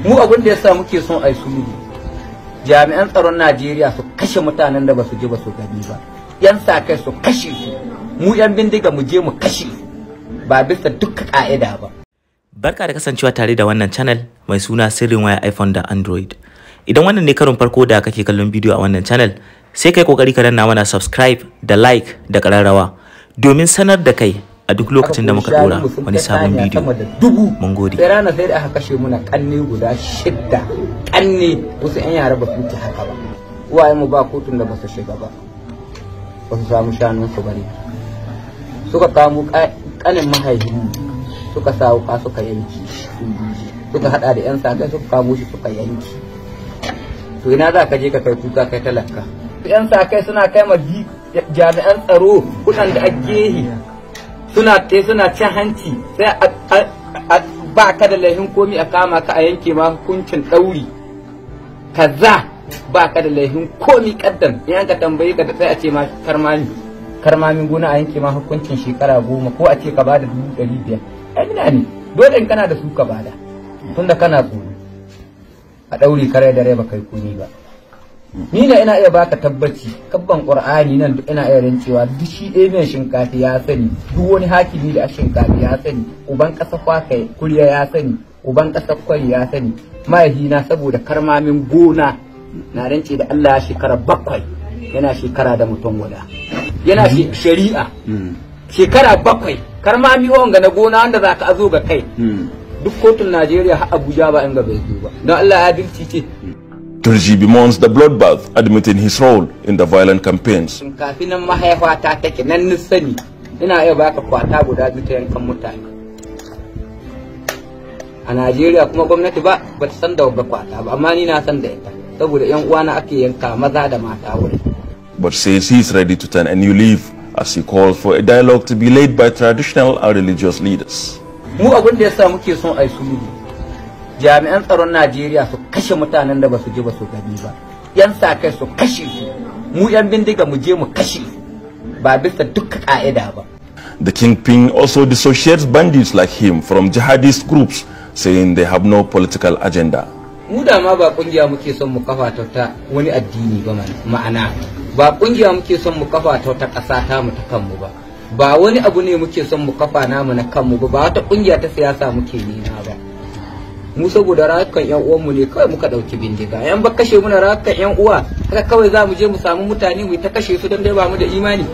Mu abin da yasa muke son ai sulhu, jami'an tsaron Najeriya su kashe mutanen da basu ji ba su gani ba, yan sa kai su kashe su, mu yan bindiga mu je mu kashe su, ba bisa dukkan ka'ida ba. Barka da kasancewa tare da wannan channel mai suna Sirrin Waya iPhone da Android. Idan wannan ne karon farko da kake kallon bidiyo a wannan channel, sai kai kokari ka danna mana subscribe da like da kararrawa domin sanar da kai a duk lokacin da muka dora wani sabon bidiyo. Mun gode. Sai rana sai da aka kashe muna kanne guda 6, kanne wasu yan yara ba su ci haka ba. Uwaye mu ba kotun da ba su shiga ba, ba su samu shanun su bane. Suka kamo kanin mahaifinmu, suka sa wuka suka yanki, suka hada da yan sanda suka kamo shi suka yanki. To ina za ka je ka kai kuka kai talaka? Yan sa kai suna kai ma jami'an tsaro kudan da agehi suna te suna cin hanci, sai ba ka da laihin komi a kama ka a yanke ma hukuncin ɗauri kaza, ba ka da laihin komi kaddan. In ka tambayi ka sai a ce ma karmami karmamin gona, a yanke ma hukuncin shekara 10 ko a ce ka bada 500,000. Ai ina ne dole in kana da su ka bada, tunda kana tsoro a ɗauri kare da rai ba kai komi ba. Ni da ina iya baka tabbaci kabban Qur'ani nan duk ina iya rancewa, duk shi ɗaya Shinkafi ya sani, duk wani hakimi da a Shinkafi ya sani, uban ƙasa Kwakai Kuriya ya sani, uban ƙasa Kwari ya sani, mahaifina saboda karmamin gona na rance da Allah ya shekara 7 yana shekara da mutum guda yana shari'a shekara 7 karmami wanga na gona wanda zaka azo ga kai duk kotun Najeriya har Abuja ba inga bai zo ba, don Allah ya dirci ce. Turji bemoans the bloodbath, admitting his role in the violent campaigns. Kafin nan mahaifata take nan ni sani, ina iya baka kwata guda biyu ta yankan mutane a Najeriya, kuma gwamnati ba ta san da wagga kwata ba, amma ni na san da ita saboda yan uwana ake yanka maza da mata wurin. But says he is ready to turn a new leaf as he calls for a dialogue to be led by traditional and religious leaders. Mu abin da yasa muke son ai sulhu, jami'an tsaron Najeriya su kashe mutanen da basu ji ba su gani ba, yan sa kai su kashe su, mu yan bindiga mu je mu kashe su, ba bisa dukkan ka'ida ba. The kingpin also dissociates bandits like him from jihadist groups, saying they have no political agenda. Mu da ma ba kungiya muke son mu kafa ta wani addini ba, ma'ana ba kungiya muke son mu kafa ta wata ƙasa ta mu ta kanmu ba, ba wani abu ne muke son mu kafa namu na kanmu ba, ba wata kungiya ta siyasa muke nema ba. Mu saboda rayukan yan uwanmu ne kawai muka dauki bindiga. Yan ba kashe muna rayukan yan uwa, haka kawai za mu je mu samu mutane mu ta kashe su don dai ba mu da imani.